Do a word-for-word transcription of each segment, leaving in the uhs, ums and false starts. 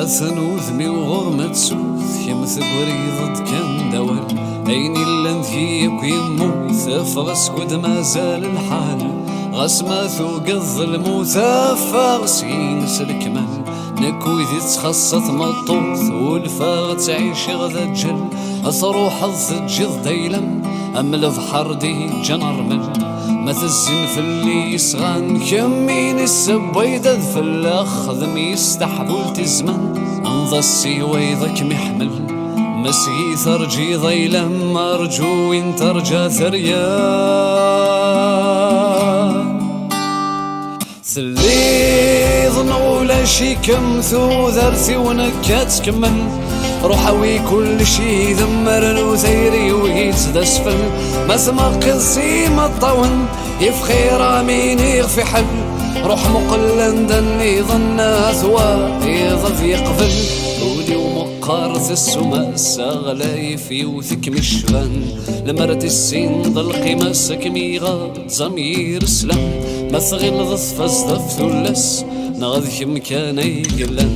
Tnudem-iw ɣur-m ad tsut, kemm tegriḍ-d kan d awal. Ayen illan deg-i akk yemmut, ffɣes-d mazal lḥal. Ɣas ma tugiḍ lmut, ffeɣ syin s lekmal. Nekk wid i tettxaṣṣa tmeṭṭut, ulfeɣ ad ttɛiciɣ d aǧǧel. Ad truḥeḍ teǧǧiḍ-d ayla-m, am lebḥer d-yeǧǧan rrmel. Ma tezzin fell-i yesɣan, kemm i ssewwayed ad fell-aɣ xdem yis taḥbult i zzman. Anḍ-as i wayeḍ ad kem-iḥmel, ma seg-i terǧiḍ ayla-m, rǧu win terǧa terya. Telliḍ neɣ ulac-ikem, tudert-iw nekk ad tkemmel. Ruḥ awi kullec yid-m, rnu tayri-w yid d asfel. Ma tmeqqiḍ s imeṭṭawen, ifxir am iniɣ fiḥel. Ruḥ muqel anda nniḍen, at wayeḍ ad yeqbel. Ul-iw meqqer tessuma-s, aɣlayef yewwet-ikem ccban. Lemmer ad tissineḍ lqima-s, ad kem-iɣaḍ ẓamir slam. Ma tɣileḍ tfazeḍ ɣef tullas, neɣ d kemm kan ay yellan.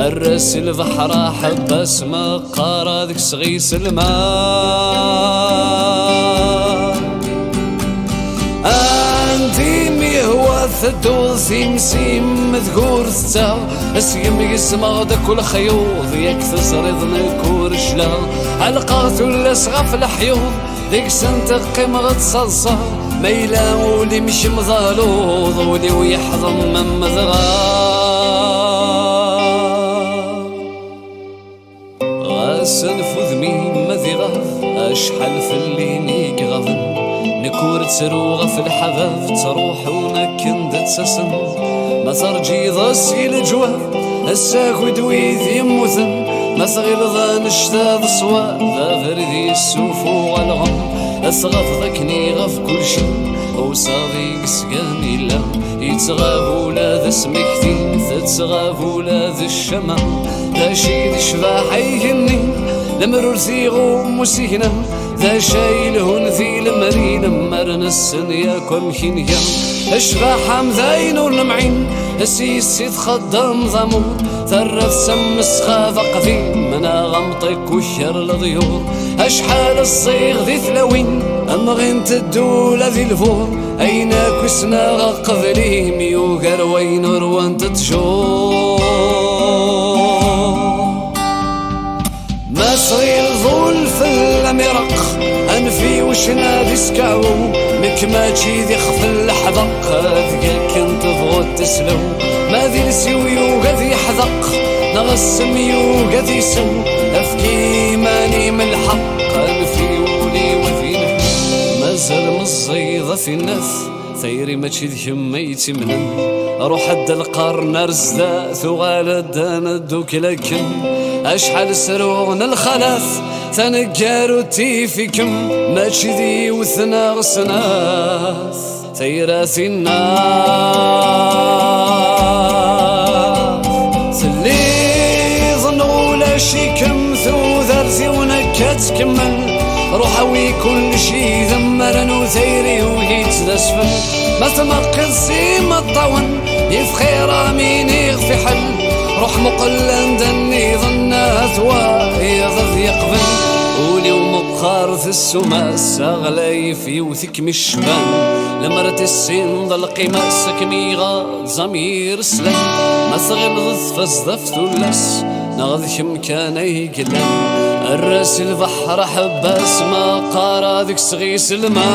Err-as i lbeḥr aḥebbas, meqqar ad ksɣis lma. Andi mi yehwa tedduḍ, simsim d gur tettaɣ. Asgem yesmeɣ-d akk lexyuḍ, yak teẓriḍ nekk ur claɣ. Ɛelqeɣ tullas ɣef leḥyuḍ, deg-sent qqimeɣ ttaḍsaɣ. Ma yella ul-im kemm d aluḍ, ul-iw yeḥḍem am dɣa. Ɣas anef udem-im ad iɣab, acḥal fell-i i iɣaben. Nekk ur ttruɣ ɣef lḥabab, ttruḥun akken d-ttasen. Ma terǧiḍ-as i leǧwab, assaged wid yemmuten. Ma tɣileḍ annect-a d ṣṣwab, abrid yessufuɣ alɣem. Ad tɣabeḍ akken iɣab kulci, usaḍ i yesgan illa. Yettɣab ula d asmekti, tettɣab ula d ccama. D acu i d ccbaḥa igenni, lemmer ur t-iɣum usigna? D acu ay yelhun di lemri, lemmer nessen yakk amek i nga? Ccbaḥa am d ayen ur nemɛin, s yes-i txeddem d amur. Terra tsemmes xab aqdim, neɣ amṭi kuker leḍyur. Acḥal ẓẓiɣ di tlawin, amɣint ddula di lbur. Ayen akk i ssneɣ qbel-im, yugar wayen ur went ttjur. Ma tɣileḍ ul fell-am ireq, anef-iw cna di skeɛwew. Nekk mačči d ixef n leḥbeq, deg akken tebɣuḍ teslew. Ma d iles-iw yugi ad yeḥdeq, neɣ ssem yugi ad isew, efk i iman-im lḥeqq, anef i wul-iw ad inef. Mazal meẓẓiyeḍ a tinnat, tayri mačči d kemm ay tt-imnen. Ruḥ-d lqern ar zdat, uɣal-d ad neddukel akken. Acḥal sruɣ n lxalat, taneggarut tif-ikem, mačči d yiwet neɣ snat. Tayra tinna telliḍ neɣ ulac-ikem, tudert-iw nekk ad tkemmel. Ruḥ awi kullec yid-m, rnu tayri-w yid d asfel. Ma tmeqqiḍ s imeṭṭawen, ifxir am iniɣ fiḥel. Ruḥ muqel anda nniḍen, at wayeḍ ad yeqbel. Ul-iw meqqar tessuma-s, aɣlayef yewwet-ikem ccban. Lemmer ad tissineḍ lqima-s, ad kem-iɣaḍ ẓamir slam. Ma tɣileḍ tfazeḍ ɣef tullas, neɣ d kemm kan ay yellan. Err-as i lbeḥr aḥebbas, meqqar ad ksɣis lma.